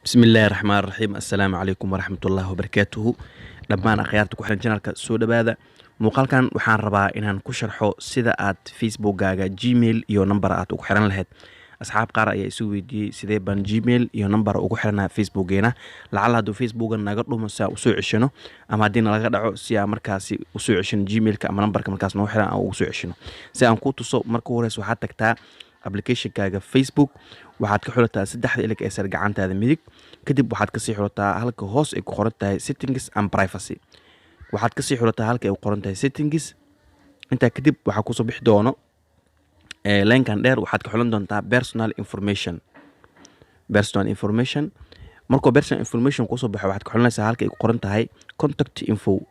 Bismillaahi raxmaan raxiim. Assalaamu calaykum waraxmatullaahi wabarakaatuhu. Dhammaan akhyaarta ku xiran channelka, soo dhowaada. Muuqaalkan waxaan rabaa inaan ku sharxo sida aad Facebookkaaga Gmail iyo number aad ugu xiran lahayd. Asxaab qaar ayaa isu weydiiyey, sidee baan Gmail iyo number ugu xiranaa Facebookeena, lacala hadduu Facebooka naga dhumo si aan usoo ceshano, ama haddii nalaga dhaco si aan markaasi usoo ceshano Gmailka ama numberka markaas noo xiran aan ugu soo ceshano. Si aan ku tuso, marka ugu horeysa waxaad tagtaa applicationkaaga Facebook. Waxaad ka xulataa saddexda ilig ee sare gacantaada midig. Kadib waxaad kasii xulataa halka hoos ay ku qoran tahay "Settings and Privacy". Waxaad kasii xulataa halka ay ku qoran tahay "Settings". Intaa kadib waxaa kusoo bixi doono line-kan dheer. Waxaad ka xulan doontaa "Personal Information". Personal Information markuu "Personal Information" kusoo baxo, waxaad ka xulanaysaa halka ay ku qoran tahay "Contact Info".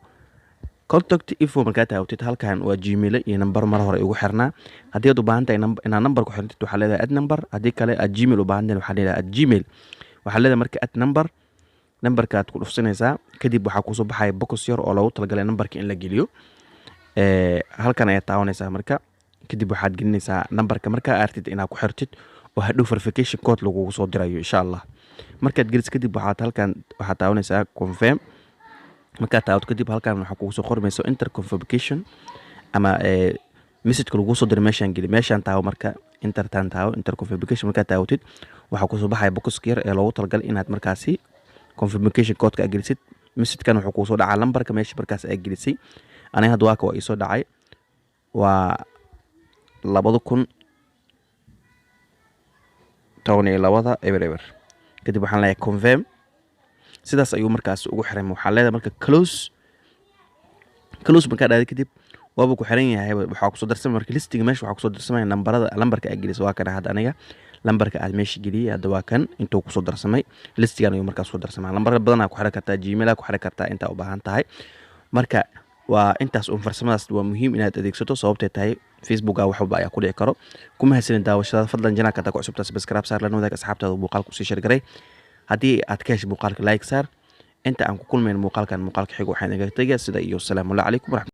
"Contact Info" markaa taawtid, halkan waa Gmail iyo number mar hore igu xirnaa. Haddii aad u baahan tahay inaad number ku xirtid, waxaa leedahay "Add Number". Haddii kale aad Gmail u baahan tahay, waxaa leedahay "Add Gmail". Waxaa leedahay marka "Add Number". Numberkaad ku dhufsanaysaa. Kadib waxaa kusoo baxaya box yar oo loogu talagalay numberka in la geliyo. Halkan ayaad taawanaysaa. Marka kadib waxaad gelinaysaa numberka markaa artid inaad ku xirtid oo hadhow verification code lagugu soo dirayo, insha Allah. Markaad geliso kadib, waxaad halkan waxaad taawanaysaa "Confirm". Markaad taawato kadib, halkan waxaa kugu soo qormayso "Enter confirmation" ama messageka lagu soo diray meeshaan geli. Meeshaan taawo marka, entertan taawo. "Enter confirmation" markaad taawatid, waxaa kusoo baxaya boxka yar ee loogu talagalay inaad markaasi confirmation codeka aad gelisid. Messagekan wuxuu kuusoo dhacaa lambarka meesha markaas aad gelisay. Aniga hadda waaka waa iisoo dhacay, waa 2012-0 0. Kadib waxaan leeyahay "Confirm". Sidaas ayuu markaas ugu xiray. Waxaa leedahay marka "Close". "Close" markaa dhahday kadib, waaba ku xiran yahay. Waxaa kusoo darsamay marka listiga meesha, waxaa kusoo darsamaya nambarada lambarka aad gelisay. Waa kana hadda aniga lambarka aad meesha geliyey. Hadda waa kan intuu kusoo darsamay listigan ayuu markaas kusoo darsamay. Lambar badanaa ku xiran kartaa, Gmail ku xiran kartaa, intaa u baahan tahay. Marka waa intaas uun. Farsamadaas waa muhiim inaad adeegsato, sababtay tahay Facebooka wax walba ayaa ku dhici karo. Ku mahadsanin daawashadaada. Fadlan channelka hadaa ku cusubtaa, subscribe saar, lana wadaag asxaabtaada, muuqaalka usii share garay. Haddii aad ka heshay muuqaalka, like saar. Inta aan ku kulmayn muuqaalkan muuqaalka xigo, waxaan igaga tegaya sida iyo asalaamu calaykum waraxmat.